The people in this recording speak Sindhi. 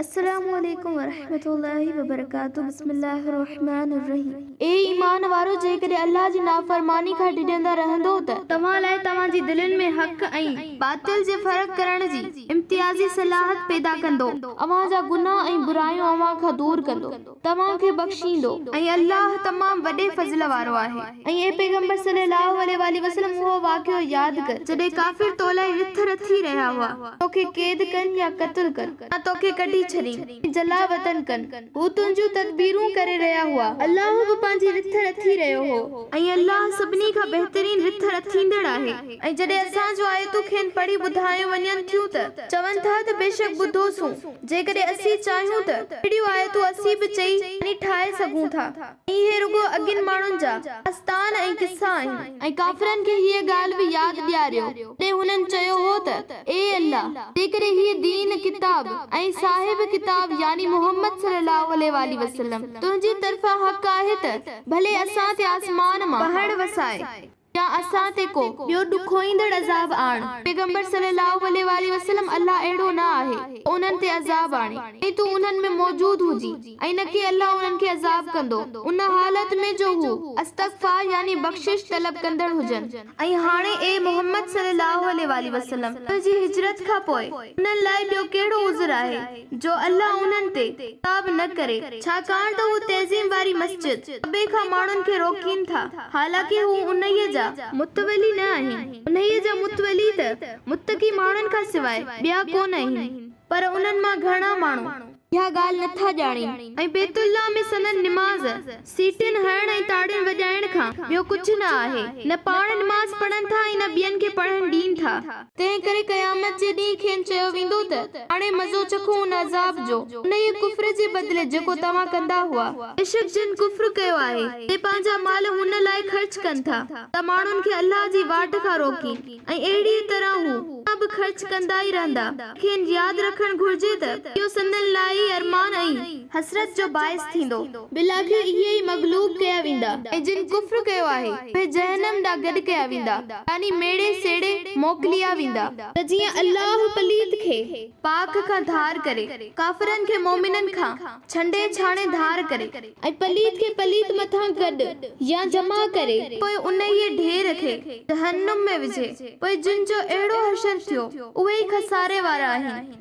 السلام عليڪم ورحمة الله وبرڪاته بسم الله الرحمٰن الرحيم. اي ايمان وارؤ! جيڪڏهن الله جي نافرماني کان ڊڄندا رهندؤ ته. توهان لاء توهان جي دلين ۾ حق ۽. باطل جي فرق ڪرڻ جي امتيازي صلاحت پيدا ڪندو. اوهان جا گناهه ۽ برايون اوهان کان دور ڪندو. توهان کي بخشيندو. ۽ الله تمام وڏي فضل وارو آهي. ۽ اي پيغمبر صلّي اللّٰه عليه واٰله وسلّم اهو واقعو ياد ڪر، جڏهن ڪافر تو لاء رٿ رٿي رهيا هئا، توکي قيد ڪن يا قتل ڪن، يا توکي ڪڍي ڇڏين ۽ جلا وطن ڪن، هو تنهنجون تدبيرون ڪري رهيا هئا، الله به پنهنجي رٿ رٿي رهيو هو. ۽ الله سڀني کان بهترين رٿ رٿيندڙ آهي. ۽ جڏهن اسان جون آيتون کين پڙهي ٻڌايون وڃن ٿيون ته، چون ٿا ته بيشڪ ٻڌوسون. جيڪڏهن اسين چاهيون ته اهڙيون آيتون اسين به چئي يعني ٺاهي سگهون ٿا ۽ اهي رڳو اڳين ماڻهن جا داستان ۽ قصا آهن. ۽ ڪافرن کي هيء ڳالهه به ياد ڏياريو، جڏهن هنن چيو هو ته، اي الله! جيڪڏهن هيء دين، ڪتاب، ۽ صاحب ڪتاب يعني محمد صلي الله عليه واٰله وسلم تنهنجي طرفان حق آهي ته ڀلي اسان تي آسمان مان پهڻ وساء. يا اسان تي ڪو ٻيو ڏکوئيندڙ عذاب آڻ. پيغمبر صلي الله عليه واٰله وسلم الله اهڙو نه آهي ته انهن تي عذاب آڻي ۽ تون انهن ۾ موجود هجين ۽ نه ڪي الله انهن کي عذاب ڪندو ان حالت ۾ جو هو استغفار يعني بخشش طلب ڪندڙ هجن. ۽ هاڻي اي محمد صلي الله عليه واٰله وسلم تنهنجي هجرت کان پوء انهن لاء ٻيو ڪهڙو عذر آهي جو الله انهن تي عذاب نه ڪري ڇاڪاڻ ته هو تعظيم واري مسجد، ڪعبي، کان ماڻهن کي روڪين ٿا. حالانڪه هو انهيء جا متولي نه آهن، انهيء جا متولي ته متقي ماڻهن کان سواء ٻيا ڪونه آهن، پر انهن مان گهڻا ماڻهو اها ڳالهه نٿا ڄاڻين. ۽ بيت الله ۾ سندن نماز، سيٽين هڻڻ ۽ تاڙين وڄائڻ کان ٻيو ڪجهه نه آهي، نه پاڻ نماز پڙهن ٿا ۽ نه ٻين کي پڙهڻ ڏين ٿا. تنهن ڪري قيامت جي ڏينهن کين چيو ويندو ته، هاڻي مزو چکو ان عذاب جو، انهيء ڪفر جي بدلي جيڪو توهان ڪندا هئا. بيشڪ جن ڪفر ڪيو آهي، سي پنهنجا مال هن لاء خرچ ڪن ٿا ته ماڻهن کي الله جي واٽ کان روڪين ۽ اهڙيء طرح هو اڃا به خرچ ڪندا ئي رهندا. کين ياد رکڻ گهرجي ته اهو سندن لاء ئي ارمان ۽. حسرت جو باعث ٿيندو. بالآخر اهي ئي مغلوب ڪيا ويندا ۽ جن ڪفر ڪيو آهي، اهي جهنم ڏانهن گڏ ڪيا ويندا، يعني ميڙي سيڙي موڪليا ويندا. ته جيئن الله پليت کي پاڪ کان ڌار ڪري، ڪافرن کي مؤمنن کان ڇنڊي ڇاڻي ڌار ڪري. ۽ پليت کي پليت مٿان گڏ يا جمع ڪري. پوء انهيء ڍير کي جهنم ۾ وجهي، پوء جن جو اهڙو حشر ٿيو، اهي ئي خساري وارا آهن.